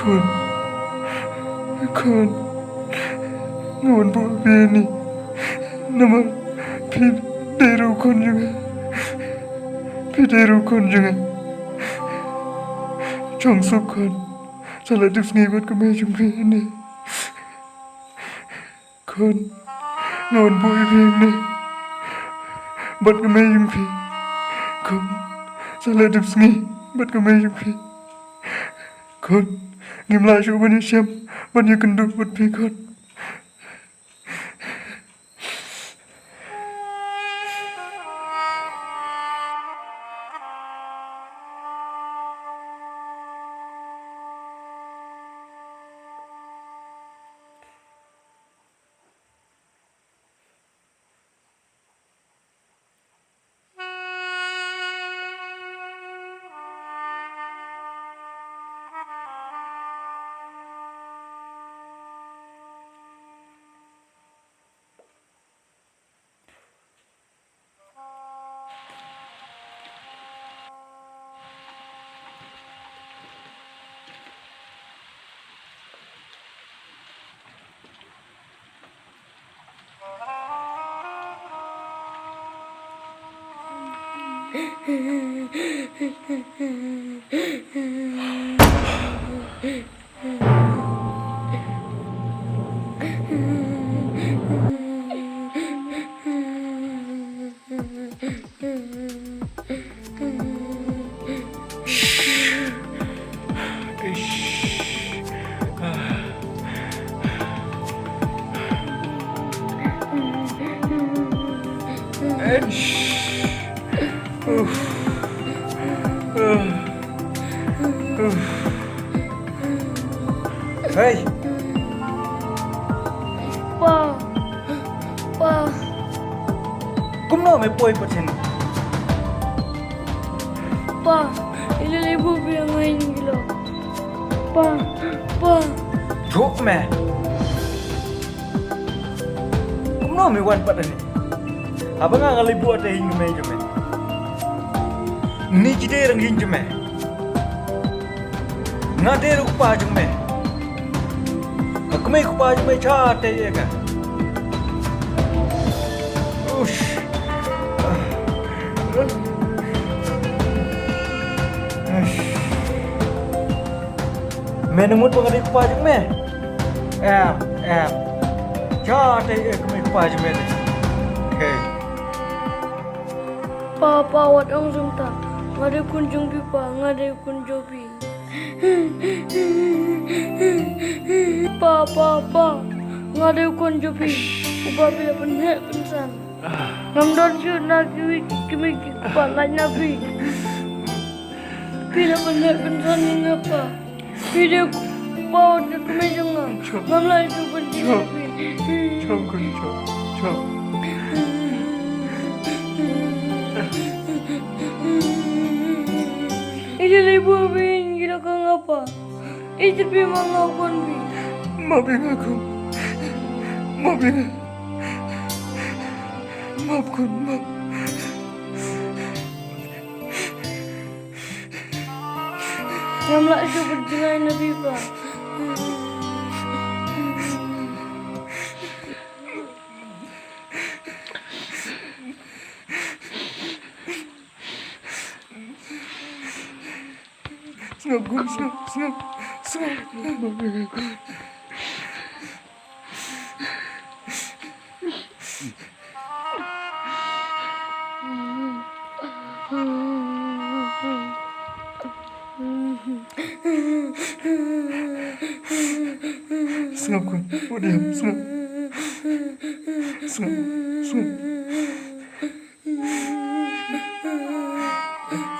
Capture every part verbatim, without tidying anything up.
Khun, khun, nga wan buh ïa phi ïa ini namar phi dei ruh u khun jong nga. Phi dei ruh u khun jong nga. Chong suk khun, sa leit dep sngi bad ka mei jong phi ïa ini. Khun, nga wan buh ïa phi ïa ini bad ka mei jong phi. Khun, sa leit dep sngi bad ka mei jong phi. Khun, ngim lah shuh ban ïashem ban ïakynduh bad phi khun. Hei! Pa! Pa! Kumno me poi pateng? Pa, ila lei buh biang nga ïa ngi lo. Pa, pa. Chuk me. Kumno me wan pat ani? Haba nga nga lei buh ate ïing me jong me. Ni ki dei rang ïing jong me. Nga dei ruh u kpa jong me. Ka kmie u kpa jong me cha te ye ka. Ush. Ush. Me nang mut ba nga dei u kpa jong me. Em, em. Cha te ye ka kmie u kpa jong me. Hey. Pa, pa, wat ong jong ta. Nga dei khun jong phi pa, nga dei khun jong phi. Pa, pa, pa, nga dei u khun jong phi uba phi la pynheh pynsan. Ngam don shuh na kiwei ki kmie ki kpa lait na phi. Phi la pynheh pynsan ïa nga pa. Phi dei u kpa wat ka kmie jong nga. Ngam lah shuh ban jngai ïa phi. Chop khun, chop, chop. Ïa lei buh phi ïa ngi la ka nga pa. Ïa phi ma nga u khun phi. Map ïa nga khun. Map ïa nga. Map khun, map. Ngam lah shuh ban jngai na phi pa. Sngap khun, sngap, sngap, sngap. Sngap khun, wat ïam, sngap. Sngap, sngap.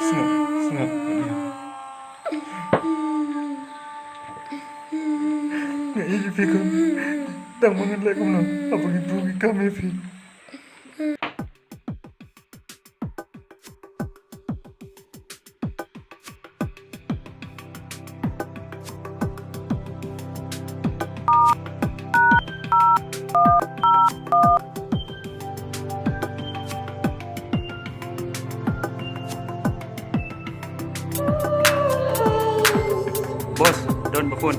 Sngap, sngap, wat ïam. Nga ïeit ïa phi khun. Tang ba ngan leh kumno haba ki briew ki kam ïa phi. Boss, Don ba phone.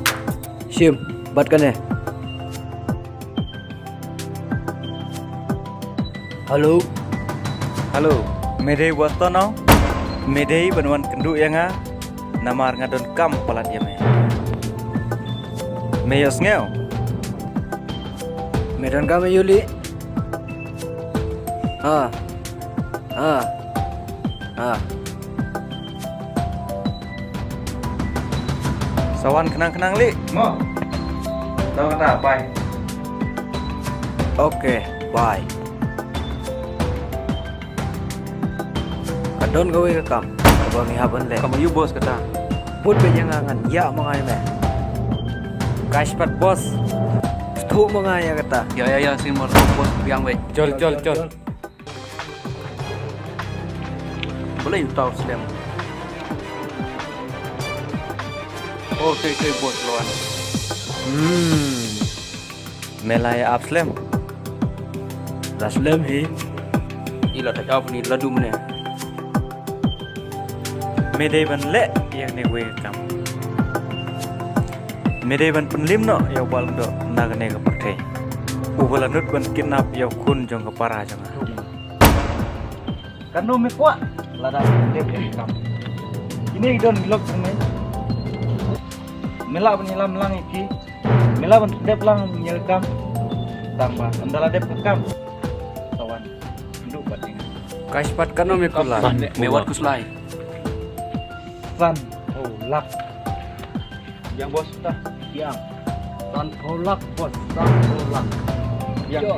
Shim, bat kane. Hello. Hello. Me dei Boston no? Me dei ban wan kynduh ïa nga. Namar nga don kam palat ïa me. Me ïohsngew? Me don kam ïa u Li. Ha. Ha. Ha. Sa wan khnang khnang Li. Mo. Tang kata, bye. Okay, bye. Ka don kawei ka kam kaba ngi hap ban leh. Kam ïa u boss kata. Bud beit ïa nga ngan ïa ma nga ïa me. Ka spat boss. Stop ma nga ïa kata. Ïa ïa ïa, sien mar boss biang beit. Jol jol jol. Balei uta u slem? Oh, kei kei boss, la wan. Hmm. Me la ïa ap slem? La slem hi. I la ta ap ni la dum ne. Me dei ban leh ïa kane kawei ka kam. Me dei ban pynlip noh ïa u Bah Lyngdoh na kane ka pyrthei. Uba la nud ban kidnap ïa u khun jong ka para jong nga. Katno me kwah? Lada me dep ïa ka kam, kine ki don ki lok jong me. Me lah ban ïalam lang ïa ki. Me lah ban dep lang ïa ka kam. Tang ba ynda la dep ka kam, sa wan kynduh bad ïa nga. Ka spat katno me kular? Me wat khuslai. Sanphew lak. Biang boss ta. Biang. Sanphew lak boss, sanphew lak. Biang. Yo.